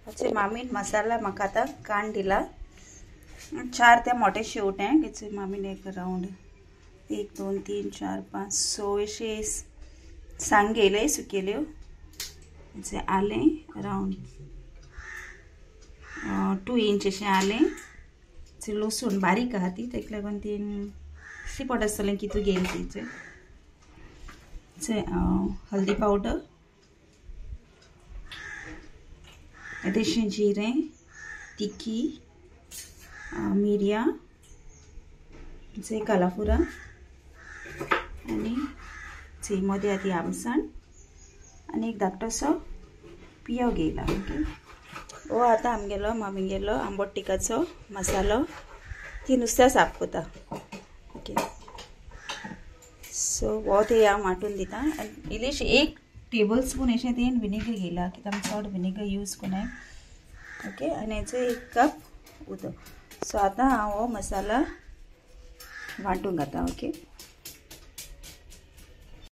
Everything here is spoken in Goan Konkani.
अशें मामीन मसाला म्हाका आतां काण दिला. 4 ते मोठे शेवटे घेचे मामीन एक रावंड 1 2 3 4 5 6 अशे सांग घेयले सुकेल्यो. आलें अरावंड 2 इंच अशें आलें. लसूण बारीक आहा ती, तेका लागून ती दिश्टी पडटा आसतलें कितू घेयली ती. हल्दी पावडर, देशी जिरें, तिखी, मिरयां, कालाफुरां आनी मदें आहा ती आमसाण आनी एक धाकटोसो पियो घेयला. ओके, हो आतां आमगेलो मामीगेलो आंबट टिकाचो मसालो. ती नुस्त्या साफ करता. ओके, सो हो ते हांव वांटून दिता. आनी इल्लेशें 1 टेबल स्पून अशें तें विनेगर घेयला, कित्याक आमी चड विनेगर यूज कोनाय. ओके, आनी हेचो 1 कप उदक. सो आतां हांव हो मसाला वांटूंक घाता. ओके,